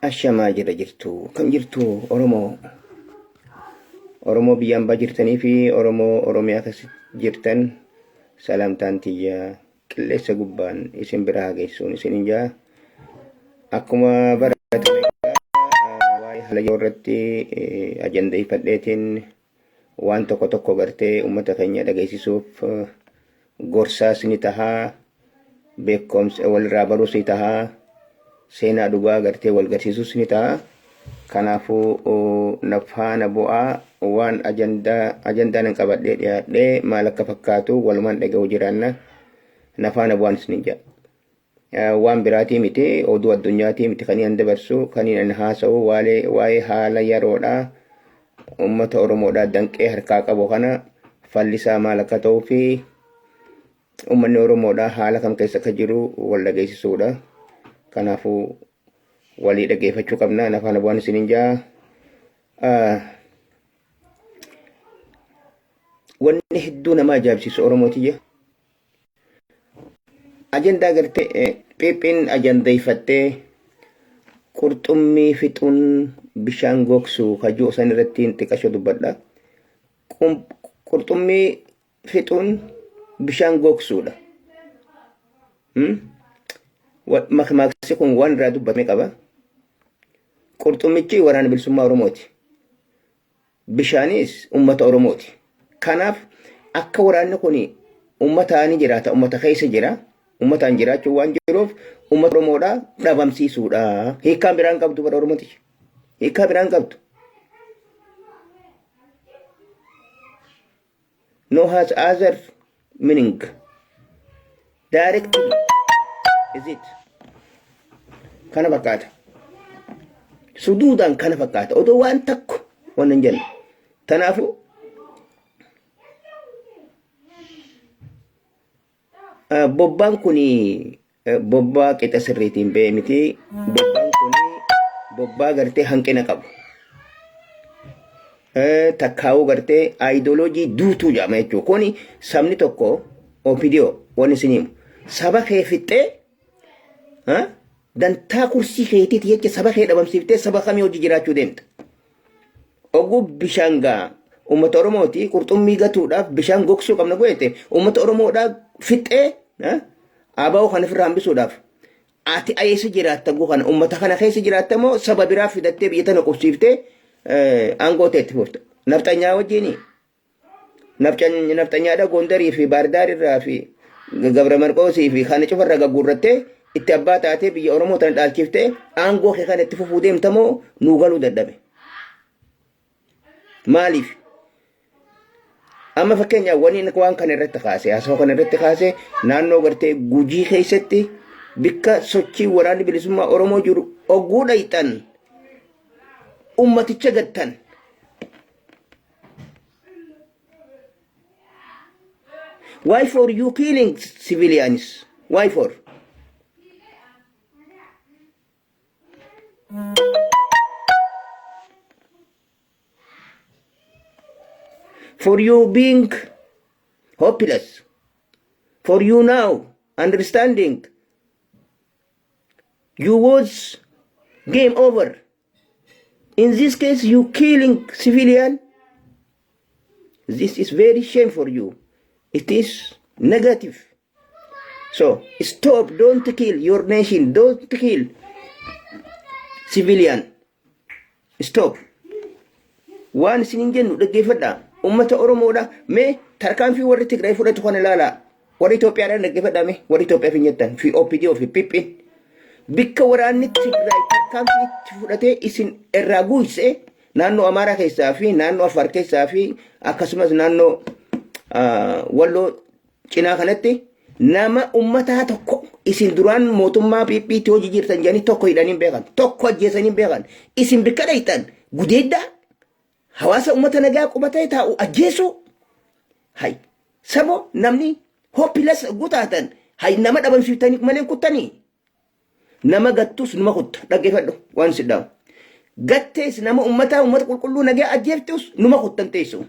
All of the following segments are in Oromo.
Ashamaa jira jirtu kam jirtu Oromoo Oromoo biyya ambaa jirtanii fi Oromoo Oromiyaa keessa jirtan salaamtaan tiyya qilleessa gubbaan isin bira haa geessuun isin hin jaa akkuma baratame waa'ee haala yeroo irratti ajandeeffadheetiin waan tokko tokko gartee uummata keenya dhageessisuuf gorsaas ni tahaa beekumsa walirraa baruus ni tahaa seenaa dhugaa gartee wal garsiisuus ni taha kanaafuu na faana bu'aa waan ajandaa ajandaan hin qabadhee dhiyaadhee maal akka fakkaatu walumaan dhaga'u jiraanna na faana bu'aan isin jedha. Waan biraatii miti oduu addunyaatii miti kan inni dabarsu kan inni haasa'u waa'ee haala yeroodhaa uummata Oromoodhaa danqee harkaa qabu kana fallisaa maal akka ta'uu fi uummanni Oromoodhaa haala kam keessa akka jiru wal dhageessisuudha. Kanaafuu walii dhageeffachuu qabna. Na faana bu'aan isiniin jaa. Wanni hedduu nama ajaa'ibsiisu Oromoo tiyya. Ajandaa gartee Phiphiin ajandeeffattee qurxummii fixuun bishaan gogsu kajuu san irratti xiqqasho dubbadha. Qurxummii fixuun bishaan gogsuudha. Makmaaksi kun waan irraa dubbatame qaba. Qurxummichi waraana bilisummaa Oromooti. Bishaanis ummata Oromooti. Kanaaf akka waraanni kun ummataan jiraata, ummata keessa jira, ummataan jiraachuu waan jiruuf ummata Oromoodhaa dhabamsiisuudha. Hiikkaan biraan qabdu bara Oromooti. Hiikkaa biraan qabdu. No has other meaning. Directly is it. Kana fakkaata. Suduudaan kana fakkaata. Odoo waan takko waan hin jenne. Kanaafuu bobbaan kun bobbaa qixa sirriitiin ba'e miti. Bobbaan kun bobbaa gartee hanqina qabu. Takkaa'uu gartee aayidooloojii duutuu jedhama jechuudha. Kuni sabni tokko OPDO waan isin himu. Saba kee fixxee dantaa kursii keetiiti jecha saba kee dhabamsiiftee saba kamii hojii jiraachuu deemta. Oguu bishaan gaa uummata Oromooti qurxummii gatuudhaaf bishaan gogsuu qabna goete uummata Oromoodhaa fixxee ABO kan ofirraa hambisuudhaaf ati eessa jiraatta guu kana uummata kana keessa jiraatta moo saba biraa fidattee biyya tana qubsiiftee aangoo ta'e itti fufta. Nafxanyaa wajjini nafxanyaadha Gondarii fi Baardaar irraa fi Gabra Marqoosii fi kana cufarraa gagguurrattee itti abbaa taatee biyya Oromoo tana dhaalchiftee aangoo kee kana itti fufuu deemta moo nuu galuu dadhabe. Maaliif? Amma fakkeenyaaf wanni inni waan kana irratti kaase haasawaa kana irratti kaase naannoo gartee Gujii keessatti bikka sochii waraanni bilisummaa Oromoo jiru ogguu dhayxan ummaticha gattan. Why for you killing civilians? Why for? For you being hopeless. For you now understanding you was game over. In this case, you killing civilian. This is very shame for you. It is negative. So stop. Don't kill your nation. Don't kill civilian. Stop. Waan isin hin jennu dhaggeeffadhaa. Uummata Oromoodha. Mee tarkaanfii warri Tigraay fudhatu kana ilaalaa. Warri Itoophiyaadhaan dhaggeeffadhaa mee warri Itoophiyaaf hin jettan fi OPDO fi PP'n. Bikka waraanni Tigraay tarkaanfii itti fudhatee isin irraa guuysee naannoo Amaaraa keessaa fi naannoo Affaar keessaa fi akkasumas naannoo Walloo cinaa kanatti nama ummataa tokko isin duraan mootummaa PP'tti hojii jirtan jedhanii tokko hidhanii hin beekan tokko ajjeesanii hin beekan isin bikka dhayxan gudeeddaa hawaasa ummata nagaa qubatee taa'u ajjeesuu hay sabo namni hoppilas gutaatan hay nama dhabamsiiftanii malee hin kuttanii nama gattus numa kutta dhaggeeffadhu waan si dhaamu gattees nama ummataa ummata qulqulluu nagaa ajjeeftus numa kuttan teessu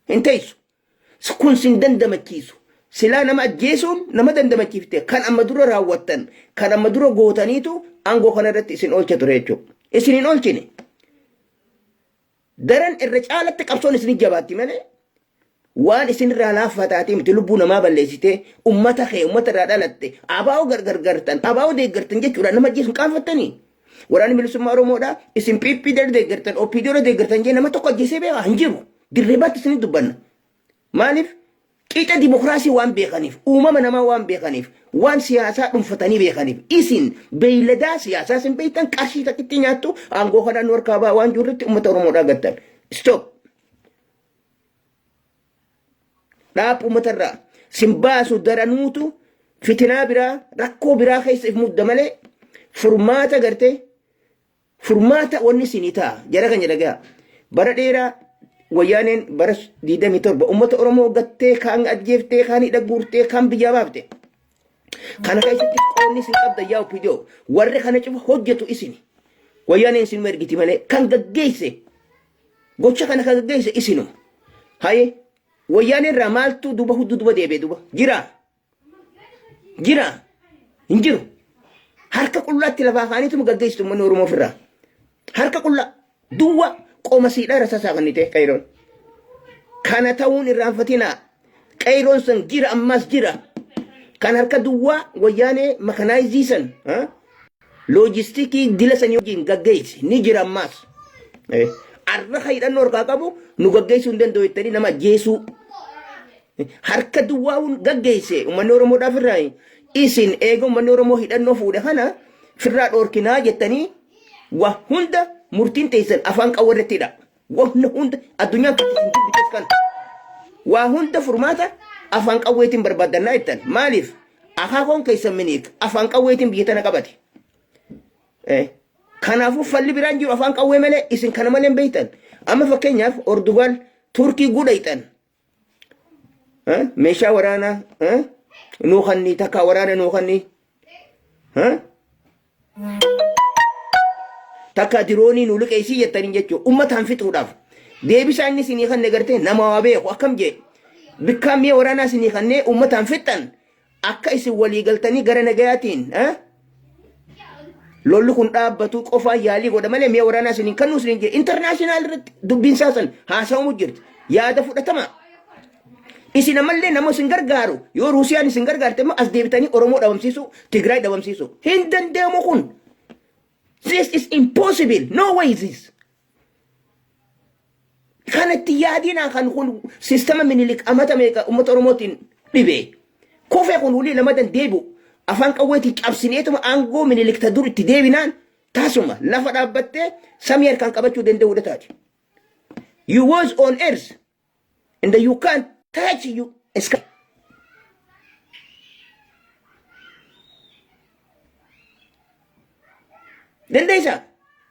hin teessu Kun sin dandamachiisu. Silaa nama ajjeesuun nama dandamachiifte kan amma dura raawwattan kan amma dura gootaniitu aangoo kana irratti isin oolcha ture jechuudha. Isin hin oolchine. Daran irra caalatti qabsoon isin jabaatti malee waan isin irraa laaffataatee miti. Lubbuu namaa balleessitee, ummata kee, ummata irraa dhalatte, abaa'oo gargargartan, abaa'oo deeggartan jechuudha nama ajjeesuun qaanfattanii. Waraanni bilisummaa Oromoodha isin PP deeggartan, OPD deeggartan jee nama tokko ajjeesee beekaa hin jiru. Dirree baatti isin dubbanna. Maaliif? Qixa dimokiraasii waan beekaniif, uumama namaa waan beekaniif, waan siyaasaa dhuunfatanii beekaniif. Isin beeyladaa siyaasaa isin beektan, qarshii takkitti nyaattu, aangoo kanaan nu harkaa ba'a waan jirrutti uummata Oromoodhaa gattan. Stop. Dhaab uummatarraa. Sin baasu, daranuutu fitinaa biraa, rakkoo biraa keessa if mudda malee furmaata gartee furmaata wanni isinii ta'a. Jara kan jedhagaa bara dheeraa wayyaaneen bara 27 uummata Oromoo gattee, kaan ajjeeftee, kaan hidha guurtee, kaan biyyaa baafte. Kana keessatti qoonni isin qabda yaa OPDO, warri kana cufa hojjetu isini. Wayyaaneen isinuma ergiti malee kan gaggeesse, gocha kana kan gaggeesse isinuma. Haye, wayyaaneen irraa maaltu duuba hudduu duuba deebi'e duuba jira? Jira? Hin jiru. Harka qullaatti lafaa kaaniituma gaggeessitu uummanni Oromoo ofirraa. Harka qullaa duwwa qoma siidhaa rasasaa kan ta'e qeeroon. Kana ta'uun irraanfatinaa. Qeeroon san jira, ammas jira. Kan harka duwwaa wayyaanee makanaayizii san loojistikii dila sanii wajjin gaggeessi ni jira ammas. Arra hidhannoo harkaa qabu nu gaggeessuu hin danda'u jettanii nama ajjeesuu. Harka duwwaa'uun gaggeesse uummanni Oromoodhaaf irraa. Isin eega uummanni Oromoo hidhannoo fuudhe kana firraa dhoorkinaa jettanii, waa hunda murtiin teessan afaan qawwarrattidha. Wanna hunda addunyaan kan isin jibbites kana. Waa hunda furmaata afaan qawweetiin barbaaddannaa jettan. Maaliif? Akaakoon keessan Minilik afaan qawweetiin biyya tana qabate. Kanaafuu falli biraan jiru afaan qawwee malee, isin kana malee hin beektan. Amma fakkeenyaaf Ordugaal Turkii gudhayxan. Meeshaa waraanaa nuu kanni, takka waraana nuu kanni, takka diroonii nuu liqeessii jettanii jechuudha. Uummataan fixuudhaaf. Deebisaa inni isinii kanne gartee nama waa beeku akkam jee, bikkaan mi'a waraanaa isinii kannee uummataan fixxan, akka isin walii galtanii gara nagayaatiin lolli kun dhaabbatu qofaan yaalii godha malee mi'a waraanaa isiniin kannuu isiniin jee. International irratti dubbiin isaa san haasa'amu jirti. Yaada fudhatama. Isin ammallee nama isin gargaaru, yoo Ruusiyaan isin gargaarte immoo as deebitanii Oromoo dhabamsiisu, Tigraay dhabamsiisu. Hin danda'amu kun. This is impossible. No way this. Kanatti yaadinaa. Kan kun sistema Minilik amata meeqa uummata Oromootiin dhibe. Kufee kun hulii lamadan deebi'u. Afaan qawweetiin cabsineetuma aangoo Minilik ta dur itti deebinaan tasuma lafa dhaabbattee samii harkaan qabachuu danda'uudha taati. You was on earth and you can't touch you sky. Dandeessa?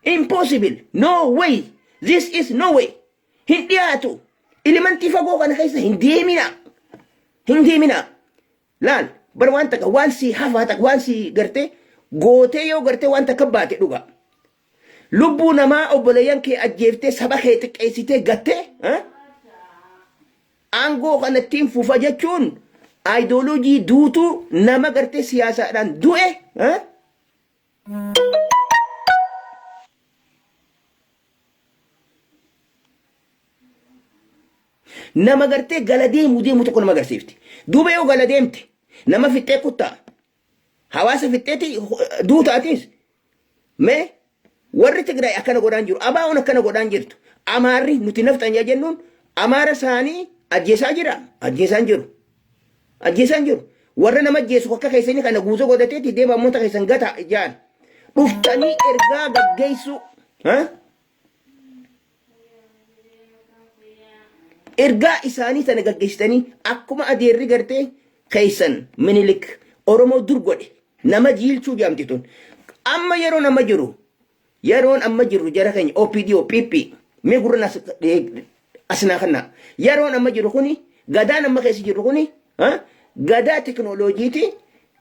Impossible. No way. This is no way. Hin dhiyaatu. Ilimantii fagoo kana keessa hin deemina. Hin deemina. Laal, bar waan takka waan si hafaa takka waan si gartee gootee yoo gartee waan takka baate dhuga. Lubbuu namaa obboleeyyan kee ajjeeftee, saba kee xiqqeessitee gattee aangoo kanattiin fufa jechuun aayidooloojii duutuu nama gartee siyaasaadhaan du'e. Nama gartee gala deemuu deemu tokko nama agarsiifti. Duuba yoo gala deemte nama fixxee kuttaa. Hawaasa fixxeeti duutaatis. Mee warri Tigraay akkana godhaan jiru. Abaa'oon akkana godhaan jirtu. Amaarri nuti nafxanyaa jennuun Amaara isaanii ajjeesaa jira. Ajjeesaa hin jiru. Ajjeesaa hin jiru. Warra nama ajjeesu akka keessanii kana guutuu godhateeti deema ammoota keessan gata jaan. Dhuftanii ergaa gaggeessuu. Ergaa isaanii sana gaggeessitanii akkuma adeerri gartee keessan Minilik Oromoo dur godhe nama jiilchuu jedhamti tun. Amma yeroon amma jiru, yeroon amma jirru, jara keenya OPDO PP, mee gurra asnaa kannaa, yeroon amma jiru kuni, gadaan amma keessa jirru kuni gadaa teknooloojiiti,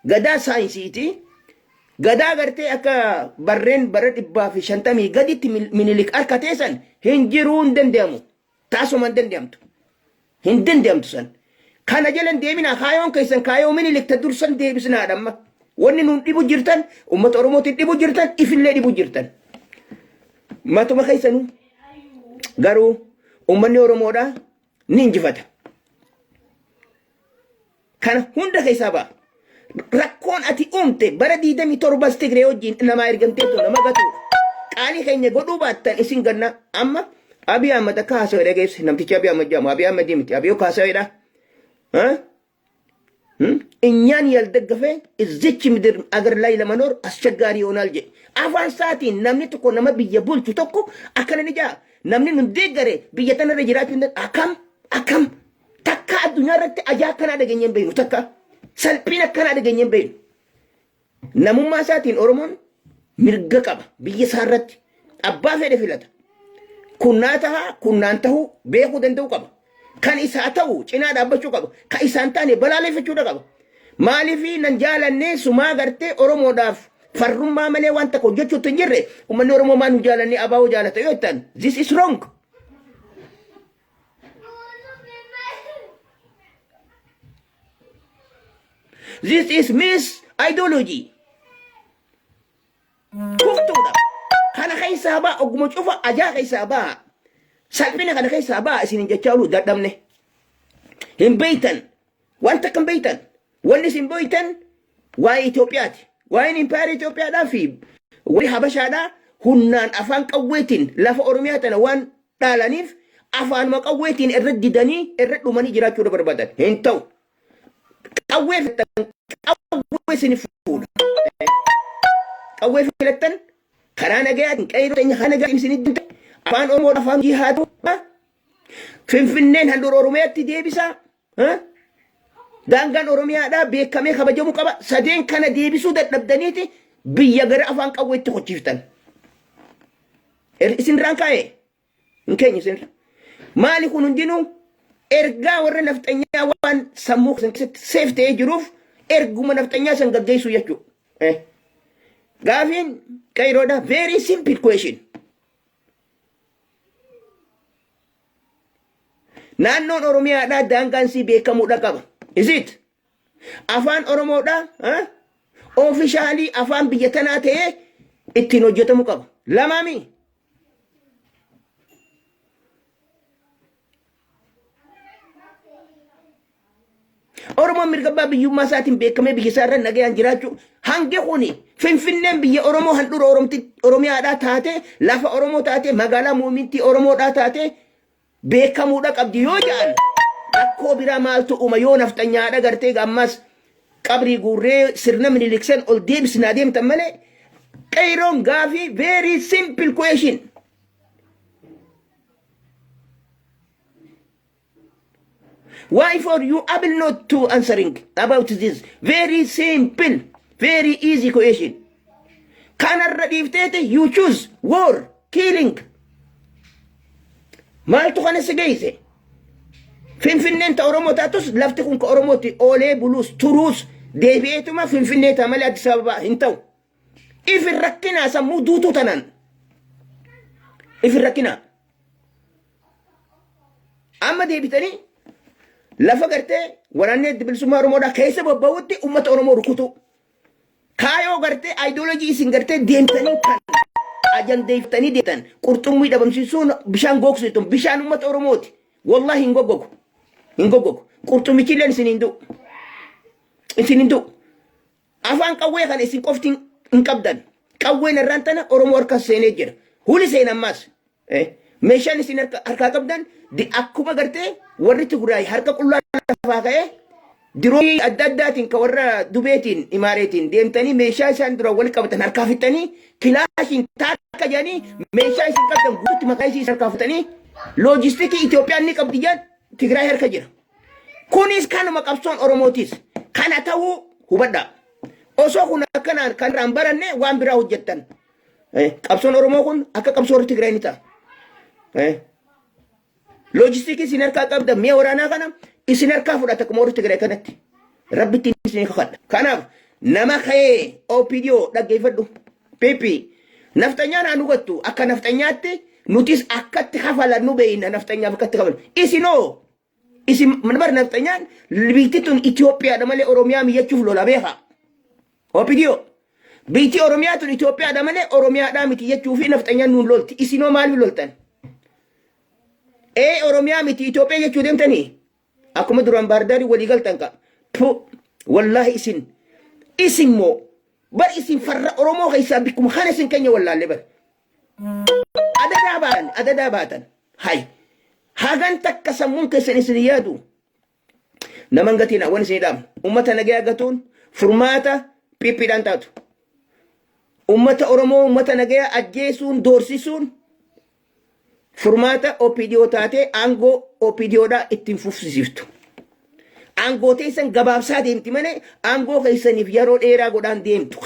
gadaa saayinsiiti, gadaa gartee akka barreen bara 150 gaditti Minilik harka teessan hin jiruu, hin danda'amu. Taasuma hin danda'amtu. Hin danda'amtu san. Kana jala hin deeminaa. Kaayoon keessan kaayoo Minilik ta dursan deebisnaadha amma. Wanni nuun dhibu jirtan, uummata Oromootiin dhibu jirtan, ifillee dhibu jirtan. Matuma keessanuu garuu uummanni Oromoodhaa ni injifata. Kana hunda keessaa ba'a. Rakkoon ati uumte bara 27 Tigree wajjin namaa ergamteetu nama gatuudha. Qaalii keenya godhuu baattan isin ganna amma Abiy Ahmad akka haasawee dhageesse, namtichi Abiy Ahmad jedhamu Abiy Ahmad miti, Abiy akka haasaweedha. እኛን ያልደገፈ እዚች ምድር አገር ላይ ለመኖር አስቸጋሪ ይሆናል jedhe. Afaan isaatiin namni tokko, nama biyya bulchu tokko, akkana ni jaa: namni nun deeggare biyya tanarra jiraachuu hin danda'u. Akkam akkam, takka addunyaa irratti ajaa akkanaa dhageenye hin beeknu, takka salphina akkanaa dhageenye hin beeknu. Namummaa isaatiin Oromoon mirga qaba, biyya isaa irratti abbaa fedhe filata. Kunnaa tahaa kunnaan tahuu beekuu danda'u qaba. Kan isaa ta'u cinaa dhaabbachuu qaba. Kan isaan taane balaaleffachuudha qaba. Maaliif nan jaalannee sumaa gartee Oromoodhaaf farrummaa malee waan takka hojjechuutti hin jirre, uummanni Oromoo maa nu jaalannee abaa'oo jaalata yoo jettan, this is wrong. This is mis ideology. Kuftuudha. Kana keessaa ba'a, ogguma cufa ajaa keessaa ba'a. Salphina kana keessaa ba'a isin jechaa oolu dadhabne. Hin beeytan. Wanta akka hin beeytan. Wanni isin beeytan waa'ee Itoophiyaati. Waa'een impaayera Itoophiyaadhaa fi warri Habashaadhaa humnaan afaan qawweetiin lafa Oromiyaa tana waan dhaalaniif afaanuma qawweetiin irra didanii irra dhumanii jiraachuu barbaadan. Hin ta'u. Qawwee filattan, qawwee isin fuudha. Qawwee filattan, karaa nagayaatiin qeerroo teenya karaa nagayaatiin isin itti afaan Oromoo afaan hojii haa ta'u. Finfinneen handhuura Oromiyaatti deebisaa. Daangaan Oromiyaadhaa beekamee kabajamuu qaba. Sadeen kana deebisuu dadhabdaniiti biyya gara afaan qawweetti kochiiftan. Isin irraan kaa'ee hin keenya isin irra. Maali kun hundinuu ergaa warra nafxanyaa waan sammuu keessan keessatti seef ta'ee jiruuf erguma nafxanyaa san gaggeessuu jechuudha. Gaafiin qeeroodha, very simple question. Naannoon Oromiyaadhaa daangaan sii beekamuudha qaba. Is it? Afaan Oromoodhaa officially afaan biyya tanaa ta'ee ittiin hojjetamuu qaba. Lamaami. Oromoon mirga abbaa biyyummaa isaatiin beekamee biyya isaa irra nagayaan jiraachuu, hangi kuni Finfinneen biyya Oromoo handhuura Oromiyaadhaa taate, lafa Oromoo taate, magaalaa muumittii Oromoodhaa taate beekamuudha qabdi yoo jedhan, rakkoo biraa maaltu uuma yoo nafxanyaadha gartee ammas qabrii guurree sirna Minilik san ol deebisnaa deemtan malee? Qeeroon gaafii very simple question. Why for you able not to answering about this very simple, very easy question? Kanarra dhiifteeti you choose war, killing. Maaltu kana si geesse? Finfinneen ta Oromoo taatus, lafti kun ka Oromooti, oolee buluus turuus deebi'eetuma Finfinnee ta'a malee Addis Ababaa hin ta'u. Ifin rakkinaa sammuu duutuu tanaan. Ifin rakkinaa. Amma deebitanii lafa gartee waraanni adda bilisummaa Oromoodhaa keessa bobba'utti uummata Oromoo rukutuu. Kaayoo gartee ayidooloojii isin gartee deemtanii kan ajandeeftanii deemtan qurxummii dhabamsiisuun bishaan gogsitu, bishaan uummata Oromooti. Wallahi hin goggogu. Hin goggogu. Qurxummichi illee isin hin du'u. Isin hin du'u. Afaan qawwee kana isin qofti hin qabdan. Qawween irraan tana Oromoo harka seenee jira. Huli seen ammaas. Meeshaan isin harkaa qabdan akkuma gartee warri Tigraay harka qullaa lafaa ka'ee diroonii adda addaatiin ka warra dubeetiin imaareetiin deemtanii meeshaa isaan dura wal qabatan harkaa fixxanii, kilaashiin taakka jedhanii meeshaa isin qabdan guututti maqaa isii harkaa fixxanii, loojistikii Itoophiyaan ni qabdi jedhan Tigraay harka jira. Kunis kanuma, qabsoon Oromootis kana ta'uu hubadhaa. Osoo kun akkanaan kan irraan baranne waan biraa hojjettan. Qabsoon Oromoo kun akka qabsoo warra Tigraay ni ta'a. Loojistikii isin harkaa qabdan, mi'a waraanaa kana isin harkaa fudhata akkuma warra Tigraay kanatti. Rabbitti isin kakadha. Kanaaf nama ka'ee OPDO dhaggeeffadhu. PP nafxanyaan haa nugattu, akka nafxanyaatti nutis akkatti kafalan nu beeyna, nafxanyaaf akkatti kafalan. Isinoo isin bar nafxanyaan biyyi tun Itoophiyaadha malee Oromiyaa miyyachuuf lola beekaa. OPDO. Biyyi Oromiyaa tun Itoophiyaadha malee Oromiyaadhaa miti jechuu fi nafxanyaan nuun lolti. Isinoo maaliif loltan? Ee, Oromiyaa miti Itoophiyaa jechuu deemtanii? Akkuma duraan Baardaarii walii galtan ka. Wallaahi isin moo bar isin farra Oromoo keessaa bikkuma kana isin keenya wallaallee bar. Adadaa baatan, adadaa baatan. Hay. Hagan takka sammuun keessan isin yaadu. Naman gatiin waan isin dhaamu. Ummata nagayaa gatuun furmaata pippiidhaan taatu. Ummata Oromoo, ummata nagayaa ajjeesuun, doorsisuun furmaata OPDO taatee aangoo OPDOdhaa ittiin fufsisiiftu. Aangoo teessan gabaabsaa deemti malee aangoo keessaniif yeroo dheeraa godhaan deemtu.